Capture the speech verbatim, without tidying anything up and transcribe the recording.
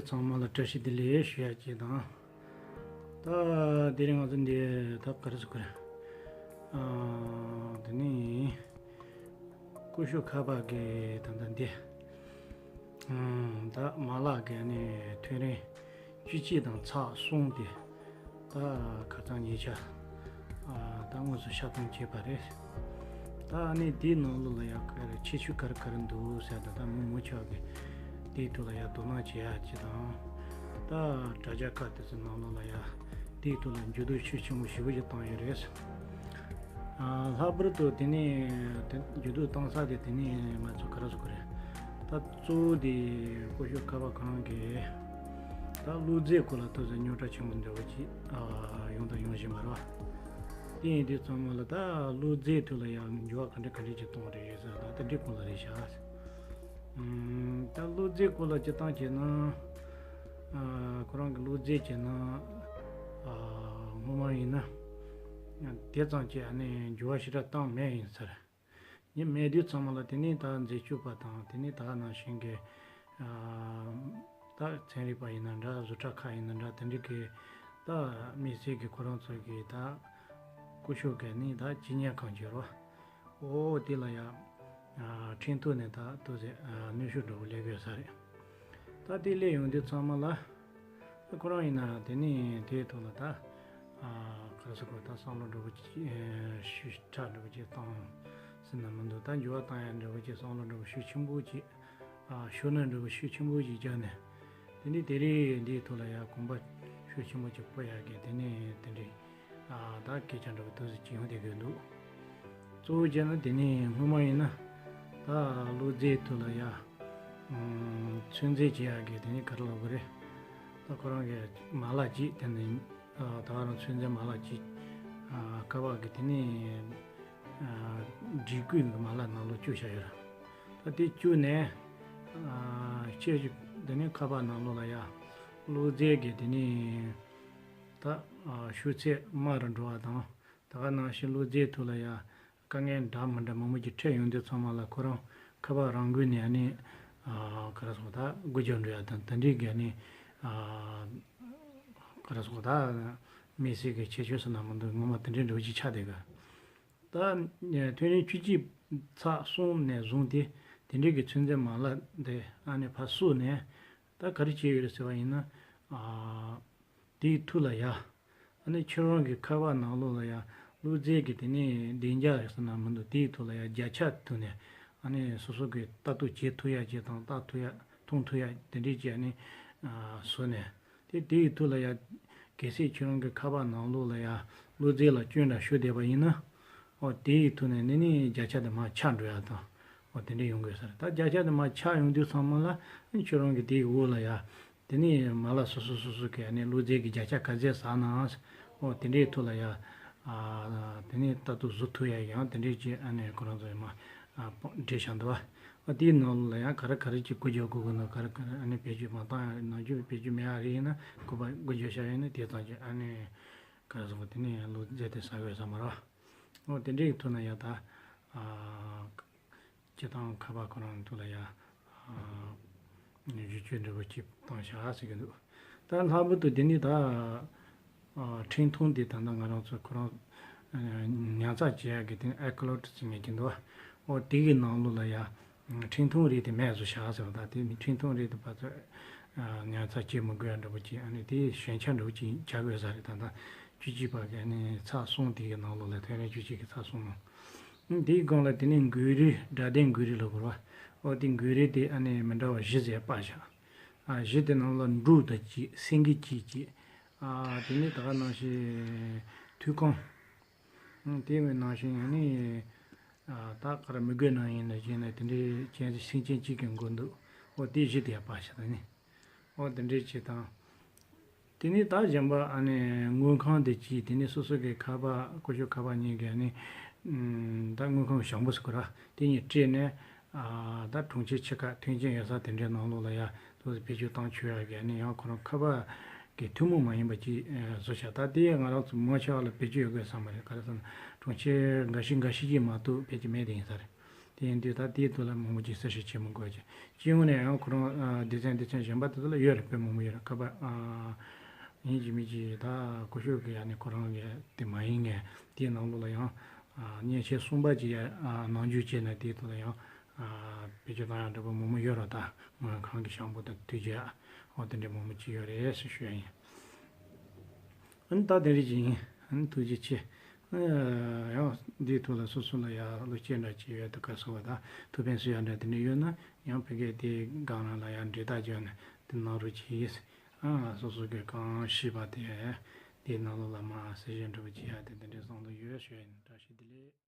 ཚང་མ་ལ་བཀྲ་ཤིས་བདེ་ལེགས་ཞུ་ཡ་གཅིག་དང་། ད་དེ་རིང་ང་ཚོ་འདི་ད་ག་རེ་ཟེར་དགོས་རེད། ཨ། དེ་ནི་ཀུ་ཤུ་ཁ་པར་གི་ད་ལྟ་འདི། ཨ། ད་མ་ལག་གི་ནི་ཐོན་རིམ་བཅུ་གཅིག་དང་ཚེག་གསུམ་དེ། ད་ཁ་སང་ཉེ་ཆར། ཨ། ད་དངོས་སུ་ཤར་གཏོང་བྱས་པ་རེད། ད་ཨ་ནི་དེའི་ནང་ལོགས་ལ་ཡ་ག་རེ་ཁྱད་ཆོས་ག་རེ་ག་རེ་འདུག་ཟེར་ད་ད་མི་མང་ཆེ་བ་གིས་དེའི་ཐོག་ལ་ཡ་དོ་སྣང་བྱེད་ཡ་གཅིག་དང་། ད་དྲ་རྒྱ་ཁག་དེ་ཚོའི་ནང་ལོགས་ལ་ཡ་དེའི་ཐོག་ལ་འགྱུར་ལྡོག་ཤུགས་ཆེན་པོ་ཞེ་པོ་ཞིག་བཏང་ཡོད་རེད། ཨ། ལྷག་པར་དུ་དེ་ནས་དེ་འགྱུར་ལྡོག་བཏང་ས་དེ་དེ་ནས་ང་ཚོ་ག་རེ་ཟེར་དགོས་རེད། ད་གཙོ་བོ་དེ་ཀུ་ཤུ་ཁ་པར་ཁོ་རང་གི་ད་གློག་རྫས་སྐོར་ལ་ཏོག་ཙམ་རྙོག་དྲ་ཆེན་པོ་འདྲ་བོ་ཅིག་ཨ། ཡོང་དང་ཡོང་བཞིན་པ་རེད་བ། དེ་ཡིན་དུས་ཚང་མ་ལ་ད་གློག་རྫས་ཐོག་ལ་ཡང་འགྱུར་བ་ག་འདྲ་ག་འདྲ་ཅིག་གཏོང་རེད་ཟེར་ད་དེ་འདྲའི་སྐོར་ལ་རེད་ཤག་ཨམ། ད་གློག་རྫས་སྐོར་ལ་སྤྱིར་བཏང་བྱས་ན། ཨ། ཁོ་རང་གི་གློག་རྫས་བྱས་ན། ཨ། སྔོན་མ་ཡིན་ན། དེ་ཙམ་གྱིས་ཨ་ནི་འགྱུར་བ་ཞེ་དྲག་བཏང་མེད་ཡིན་ཟེར། ཡིན་མེད་དུས་ཚང་མ་ལ་དེ་ནས་ད་འཛད་སྤྱོད་པ་དང་དེ་ནས་ད་ནང་བཞིན་གྱི། ཨ། ད་ཚན་རིག་པ་ཡིན་ན་འདྲ་བཟོ་གྲྭ་ཁག་ཡིན་ན་འདྲ་དེ་འདྲ་གི་ད་དམིགས་བསལ་གྱི་ཁོ་རང་ཚོ་གི་ད་ཀུ་ཤུ་གི་ནི་ད་སྤྱི་གཉེར་ཁང་བྱས་རོགས། ཨོ་དེ་ལ་ཡ། ཨ། ཁྲིམས་ཐོག་ནས་ད་ཏོག་ཙམ། ཨ། གནོན་ཤུགས་འདྲ་བོ་སླེབས་དགོས་ས་རེད། ད་དེ་སླེབས་ཡོང་དུས་ཚང་མ་ལ། ཁོ་རང་ཡིན་ན་དེ་ནས་དེའི་ཐོག་ལ་ད། ཨ། ག་རེ་ཟེར་དགོས། ད་བསམ་བློ་འདྲ་བོ་ཅིག་ཨ། ཤུགས་དྲག་འདྲ་བོ་ཅིག་བཏང་ཟེར་ན་མི་འདུག་ད་འགྱུར་བ་བཏང་ཡ་འདྲ་བོ་ཅིག་བསམ་བློ་འདྲ་བོ་ཤུགས་ཆེན་པོ་ཅིག་ཨ། ཤུགས་སྣོན་འདྲ་བོ་ཤུགས་ཆེན་པོ་ཅིག་བརྒྱབ་ནས། དེ་ནས་དེ་རིང་འདིའི་ཐོག་ལ་ཡ་གོམ་པ་ཤུགས་ཆེན་པོ་ཅིག་སྤོ་ཡ་གི་དེ་ནས་དེ་འདྲའི། ཨ། ད་སྐད་ཆ་འདྲ་བོ་ཏོག་ཙམ་ཅིག་ཡོང་བསྡད་ཀྱི་འདུག་གཙོ་བོ་བྱས་ན་དེ་ནས་སྔོན་མ་ཡིན་ན་ད་གློག་རྫས་ཐོག་ལ་ཡ། ཨམ། ཚོད་འཛིན་བྱེད་ཡག་གི་དེ་ནས་ག་རེ་ལབ་དགོས་རེད། ད་ཁོ་རང་གི་མ་ལག་ཅིག་དེ་ནས། ཨ། ད་ག་རང་ཚོད་འཛིན་མ་ལག་ཅིག་ཨ། ཁ་པར་གི་དེ་ནས། ཨ། སྒྲིག་བཀོད་ཀྱི་མ་ལག་ནང་ལོགས་བཅུག་བཞག་ཡོད་རེད། ད་དེ་བཅུག་ནས། ཨ། ཁྱེད་ཀྱི་དེ་ནས་ཁ་པར་ནང་ལོགས་ལ་ཡ་གློག་རྫས་ཀྱི་དེ་ནས། ད། ཨ། ཤུགས་ཚད་དམའ་རུ་འགྲོ་བ་དང་། ད་ག་ནང་བཞིན་གློག་རྫས་ཐོག་ལ་ཡ་དཀའ་ངལ་འདྲ་མི་འདྲ་མང་པོ་ཅིག་འཕྲད་ཡོང་དུས་ཚང་མ་ལ་ཁོ་རང་ཁ་པར་རང་འགུལ་ནས་ཨ་ནི། ཨ། ག་རེ་ཟེར་ད་སྒོ་རྒྱག་འགྲོ་ཡ་དང་དེ་འདྲའི་གི་ཨ་ནི། ཨ། ག་རེ་ཟེར་ད་དམིགས་བསལ་གྱི་ཁྱད་ཆོས་ཟེར་ན་མི་འདུག་ངོ་མ་དེ་འདྲའི་འདྲ་བོ་ཅིག་ཆགས་བསྡད་གི། ད་ཐོན་རིམ་བཅུ་གཅིག་ཚེག་གསུམ་ནས་བཟུང་སྟེ་དེ་འདྲའི་གི་ཚོད་འཛིན་མ་ལག་དེ་ཨ་ནི་ཕར་བསུབས་ནས། ད་ག་རེ་བྱས་ཡོད་རེད་ཟེར་བ་ཡིན་ན། ཨ། དེའི་ཐོག་ལ་ཡ། ཨ་ནི་ཁྱོད་རང་གི་ཁ་པར་ནང་ལོགས་ལ་ཡ་གློག་རྫས་ཀྱི་དེ་ནས་བདེ་འཇགས་ཟེར་ན་མི་འདུག་དེའི་ཐོག་ལ་ཡ་བརྒྱ་ཆ་ཐོག་ནས་ཨ་ནི་སོ་སོ་གི་ལྟ་རྟོག་བྱེད་ཐུབ་ཡ་ཅིག་དང་ལྟ་ཐུབ་ཡ་མཐོང་ཐུབ་ཡ་དེ་འདྲས་ཅིག་ཨ་ནི། ཨ། བཟོས་ནས། དེ་དེའི་ཐོག་ལ་ཡ། གལ་སྲིད་ཁྱོད་རང་གི་ཁ་པར་ནང་ལོགས་ལ་ཡ་གློག་རྫས་ལ་སྐྱོན་འདྲ་ཤོར་བསྡད་པ་ཡིན་ན། ཨོ་དེའི་ཐོག་ནས་ནི་ནི་བརྒྱ་ཆ་དེ་མར་ཆག་འགྲོ་ཡ་དང་། ཨོ་དེ་འདྲས་ཡོང་དགོས་ས་རེད། ད་བརྒྱ་ཆ་དེ་མར་ཆག་ཡོང་དུས་ཚང་མ་ལ་ཁྱོད་རང་གི་དེའི་འོག་ལ་ཡ། དེ་ནས་མ་ལག་སོ་སོ་སོ་སོ་གི་ཨ་ནི་གློག་རྫས་ཀྱི་བརྒྱ་ཆ་ག་ཚད་ཟགས་ནའང་། ཨོ་དེ་འདྲའི་ཐོག་ལ་ཡ། ཨ། དེ་ནས་ལྟ་རྟོག་བཟོ་ཐུབ་ཡ་ཡང་དེ་འདྲའི་ཅིག་ཨ་ནི་ཁོ་རང་ཚོ་ཡ་མ། ཨ། སྤྲད་བཞག་འདུག་བ། ཨ། དེའི་ནང་ལ་ཡང་ག་རེ་ག་རེ་ཅིག་སྒོ་རྒྱག་དགོས་ཀྱི་ན་ག་རེ་ག་རེ་ཨ་ནི་བེད་སྤྱོད་མ་བཏང་ཡ་ནང་རྒྱུ་བེད་སྤྱོད་མེད་ཡ་རེད་ཡིན་ན་སྒོ་པ་སྒོ་རྒྱག་བཞག་ཡིན་ན་དེ་ཙམ་ཅིག་ཨ་ནི་ག་རེ་ཟེར་དགོས། དེ་ནས་ཡང་གློག་རྫས་དེ་ཟ་དགོས་ས་མ་རེད་བ། ཨོ་དེ་འདྲའི་ཐོག་ན་ཡང་ད། ཨ། སྤྱིར་བཏང་ཁ་པར་ཁོ་རང་ཐོག་ལ་ཡ། ཨ། བསྒྱུར་བཅོས་འདྲ་བོ་ཅིག་བཏང་བཞག་ཟེར་གྱི་འདུག་ད་ལྷག་པར་དུ་འདི་ནི་ད། ཨ། འཕྲིན་ཐུང་འདི་ད་ལྟ་ང་རང་ཚོ་ཁོ་རང་། ཨ། ཉར་ཚགས་བྱེད་ཡག་གི་དེ་ནི་ཨའི་ཀི་ལོཌ་ཟེར་མཁན་ཅིག་འདུག་ཨོ་དེ་གི་ནང་ལོགས་ལ་ཡ། འཕྲིན་ཐུང་རེད་དེ་མེད་བཟོ་བཞག་ཟེར་བ་ད་དེ་ནི་འཕྲིན་ཐུང་རེད་དེ་ཕར་ཚུར། ཨ། ཉར་ཚགས་བྱེད་མི་དགོས་ཡ་འདྲ་བོ་ཅིག་ཨ་ནི་དེ་ཞན་ཆ་འདྲ་བོ་ཅིག་བྱ་དགོས་ས་རེད། ད་ལྟ་བཅུ་གཅིག་པ་གི་ཨ་ནི་ཚེག་གསུམ་དེ་གི་ནང་ལོགས་ལ་ཐོན་རིམ་བཅུ་གཅིག་གི་ཚེག་གསུམ་ནང་། དེའི་སྒང་ལ་དེ་ནས་འགུལ་རིས་སྒྲ་ལྡན་འགུལ་རིས་ལ་གོ་ར། ཨོ་དེ་འགུལ་རིས་དེ་ཨ་ནི་མི་འདྲ་བ་བཞི་ཟེར་ཕར་བཞག་ཨ། བཞི་དེ་ནང་ལ་འབྲུག་དང་གཅིག་སེང་གེ་གཅིག་གཅིག་ཨ། དེ་ནས་ད་ག་ནང་བཞིན་ཐོད་སྐམ། ཨང་། དེ་བས་ནང་བཞིན་ཡང་ནི། ཨ། ད་ག་རེ་མི་རྒོད་ནང་ཡིན་ན་བྱས་ན་དེ་འདྲའི་ཅན་སེང་ཆེན་གཅིག་གི་མགོ་འདུག་ཨོ་དེ་བཞི་དེ་ཡང་ཕར་བཞག་ད་ནི། ཨོ་དེ་འདྲའི་བྱེད་སྟངས། དེ་ནས་ད་གཞན་པ་ཨ་ནི་དངུལ་ཁང་དེ་གཅིག་དེ་ནས་སོ་སོ་གི་ཁ་པར་ཀུ་ཤུ་ཁ་པར་གཉིས་ཀྱི་ཨ་ནི། ཨམ། ད་དངུལ་ཁང་གི་བྱང་བུ་ཟེར་དགོས་ར་དེ་གཉིས་སྤྲད་ནས། ཨ། ད་གྲོང་ཁྱེར་ཆེ་ཁག་མཐུན་རྐྱེན་ཡོད་ས་དེ་འདྲའི་ནང་ལོགས་ལ་ཡ་ཏོག་ཙམ་བེད་སྤྱོད་བཏང་ཆོག་ཡ་གི་ཨ་ནི་ཡང་ཁོ་རང་ཁ་པར་གི་ཐུན་མོང་མ་ཡིན་པ་ཅིག་ཨ། བཟོ་བྱ་ད་དེ་ང་རང་ཚོ་མང་ཆེ་བ་ལ་བེད་སྤྱོད་ཡོད་དགོས་བསམ་པ་རེད། ག་རེ་ཟེར་ན་གྲོང་ཁྱེར་འགའ་ཤས་འགའ་ཤས་ཀྱིས་མ་གཏོགས་ཕལ་ཆེར་མེད་དེ་ཡིན་ས་རེད། དེ་ཡིན་དུས་ད་དེའི་ཐོག་ལ་མང་པོ་ཅིག་གསལ་བཤད་བྱེད་མི་དགོས་ཀྱི། སྤྱི་ཡོངས་ནས་ཡང་ཁོ་རང་ཨ་སྡེ་ཚན་སྡེ་ཚན་གཞན་པ་དེ་ཚོ་ལ་ཡོད་རེད། དཔེ་མང་པོ་ཡོད་རེད། ཁ་པར་ཨ་ཡིན་གཅིག་མིན་གཅིག་ད་སྐུ་ཞབས་ཀྱི་ཡ་ནས་ཁོ་རང་གི་དེ་མ་ཡིན་ངས་དེའི་ནང་ལོགས་ལ་ཡང་ཨ་མཉེན་ཆས་གསུམ་པ་ཅིག་ཡ་ཨ་ནང་འཇུག་བྱས་ནས་དེའི་ཐོག་ལ་ཡང་ཨ་བེད་སྤྱོད་བཏང་ཡག་འདྲ་པོ་མང་པོ་ཡོད་རེད། ད་མོན་ཁང་གི་ཤམ་པོ་དང་དུས་རྒྱ་འོ་དེ་འདྲ་མང་པོ་ཅིག་ཡོད་རེད་ཟེར་ཞུ་ཡ་ཡིན། ཨ་ནི་ད་དེ་རིགས་ཅིག་ཡིན། ཨ་ནི་ཐུགས་རྗེ་ཆེ། ཨ་ཡང་འདིའི་ཐོག་ལ་སོ་སོ་ལ་ཡང་བློ་སྐྱེད་འདྲ་ཅིག་ཡོད་དུས་སྐབས་སུ་བ་དང་ཐུགས་ཕན་གསོས་ཡག་འདྲ་དེ་འདྲ་ཡོད་ན་ཡང་ཕ་གིར་དེའི་སྒང་ལ་ཡང་འབྲེལ་ཐག་བརྒྱབ་ནས་དེ་གནང་རོགས་གྱིས། ཨ་སོ་སོ་གི་གང་ཤེས་པ་དེ་དེའི་ནང་ལོགས་ལ་མར་གསལ་བཤད་འདྲ་པོ་བྱེད་ཡག་དེ་དེ་འདྲའི་བསམ་བློ་ཡོད་ཞུ་ཡ་ཡིན། བཀྲ་ཤིས་བདེ་ལེགས།